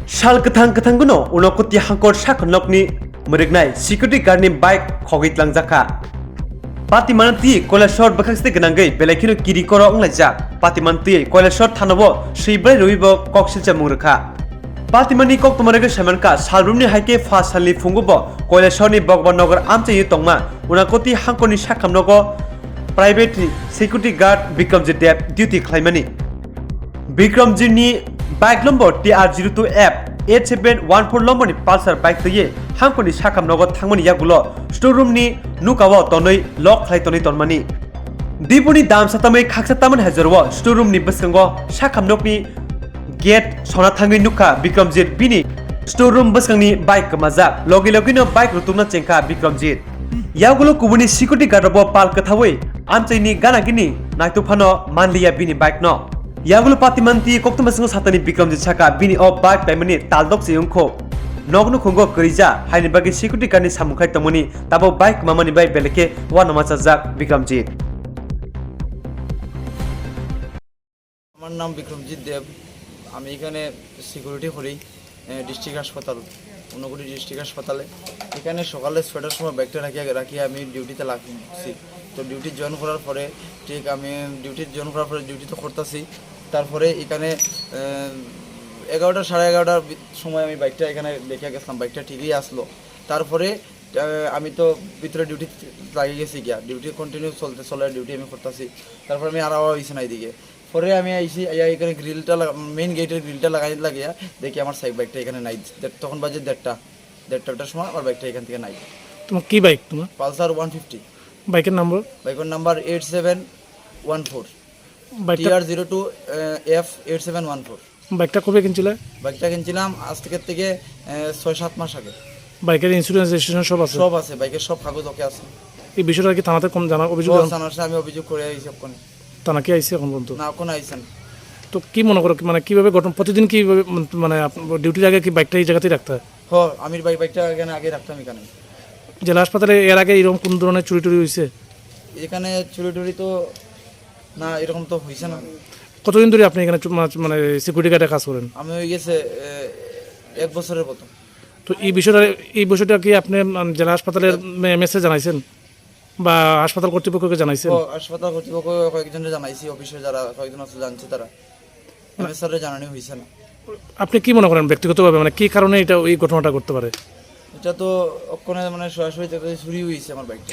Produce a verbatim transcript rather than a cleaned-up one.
Sal kwthang kwthangno Unakoti hangkor sakha nokni mwrwknai security guard ni bike khogwi tlangjak kha. Patimani twi Koilashor bwkhak site gwnangwi belai kheno kiri koro wnglaijak. Patimani twi Koilashor thanao swi bwrwi rwibo kok silchamung rwkha. Patimani koktwma rwgwi saimankha, salbrumni hai khe pha salni phungo bo Koilashorni Bhagwan Nagar amchaio tongma Unakoti hangkorni sakham nogo private security guard Bikramjit Deb duty khlaimani. Bikramjitni bike number T R zero two F eight seven one four number ni Pulsar bike twiwi hangkorni sakham nogo thangmani yagulo store room ni nukao tonwi lock khlai tonwi tonmani. Diboni dam satamwi khaksa tamani hajoro store room ni bwskango sakham nokni gate sona thangwi nukha Bikramjit bini store room bwskangni bike kwmajak. Logi logino bike rutukna chengkha Bikramjit. Yagulo kubuni security guard rokbo pal kwthawi amchaini gana gini naituk phano manliya bini bike no. Yagulo patimanti koktwma swngo satani Bikramjit saka bini o bike paimani taldok se wngkho. Nokno khungo kwrwija haini bagwi security guard ni samung khai tongmani tabok bike kwmamani bai belekhe uanama chajak Bikramjit. আমার নাম বিক্রমজিৎ দেব। আমি এখানে সিকিউরিটি করি, এ, ডিস্ট্রিক্ট হাসপাতাল, ঊনকোটি ডিস্ট্রিক্ট হাসপাতালে। এখানে সকালে ছয়টার সময় ব্যাগটা রাখিয়া, রাখিয়া আমি ডিউটিতে লাগছি। তো ডিউটি জয়েন করার পরে, ঠিক আমি ডিউটি জয়েন করার পরে ডিউটি তো করতেছি। তারপরে এখানে, এ, এগারোটা, সাড়ে এগারোটার বি-, সময় আমি বাইকটা এখানে রেখে গেছিলাম, বাইকটা ঠিকই আসলো। তারপরে, এ, আমি তো ভিতরে ডিউটি লাগিয়ে গেছি গিয়া, ডিউটি কন্টিনিউ চলতে চলে, ডিউটি আমি করতেছি। তারপরে আমি আর আওয়া হয়েছে না এদিকে। পরে আমি আইছি, আইয়া এখানে গ্রিলটা লাগা-, মেইন গেটের গ্রিলটা লাগাই লাগিয়া দেখি আমার সাইড বাইকটা এখানে নাই। দেড়-, তখন বাজে দেড়টা, দেড়টার সময় আমার বাইকটা এখান থেকে নাই। তোমার কি বাইক তোমার? Pulsar one fifty. বাইকের নম্বর? বাইকের number eight seven one four. বাইকটা T R zero two F eight seven one four. বাইকটা কবে কিনছিলে? বাইকটা কিনছিলাম আজ থেকে, থেকে, এ, ছয় সাত মাস আগে। বাইকের ইন্স্যুরেন্স, রেজিস্ট্রেশন সব আছে? সব আছে, বাইকের সব কাগজ ওকে আছে। এই বিষয়টা কি থানাতে কোন জানা, অভিযোগ ও জানা-, থানার সাথে আমি অভিযোগ করে আইছি ওখানে। থানা কি আইছে এখন পর্যন্ত? না, ওখানে আইছেন। তো কি মনে করো, মানে কিভাবে ঘটনা, প্রতিদিন কিভাবে, মানে আপ-, ডিউটির আগে কি বাইকটা এই জায়গাতেই রাখতে হয়? হ, আমি বাইক, বাইকটা এখানে আগে রাখতাম এখানে। জেলা হাসপাতালে এর আগে এরকম কোন ধরনের চুরি টুরি হয়েছে? এখানে চুরি টুরি তো না, এরকম তো হয়েছে না। কতদিন ধরে আপনি এখানে চু-, মা-, মানে সিকিউরিটি গার্ডে কাজ করেন? আমি হয়ে গেছে, এ, এক বছরের মতো। তো এই বিষয়টা, এই বিষয়টা কি আপনি, উম, জেলা হাসপাতালের মে-, মেসে জানাইছেন বা হাসপাতাল কর্তৃপক্ষকে জানাইছেন? ও, হাসপাতাল কর্তৃপক্ষ কয়েকজনকে জানাইছি, অফিসে যারা কয়েকজন আছে জানছে তারা। এমএসআর রে জানানো হয়েছে না। আপনি কি মনে করেন ব্যক্তিগতভাবে, মানে কি কারণে এটা, এই ঘটনাটা ঘটতে পারে? এটা তো অক্ষণে মানে সরাসরি যাতে চুরি হয়েছে আমার বাইকটা।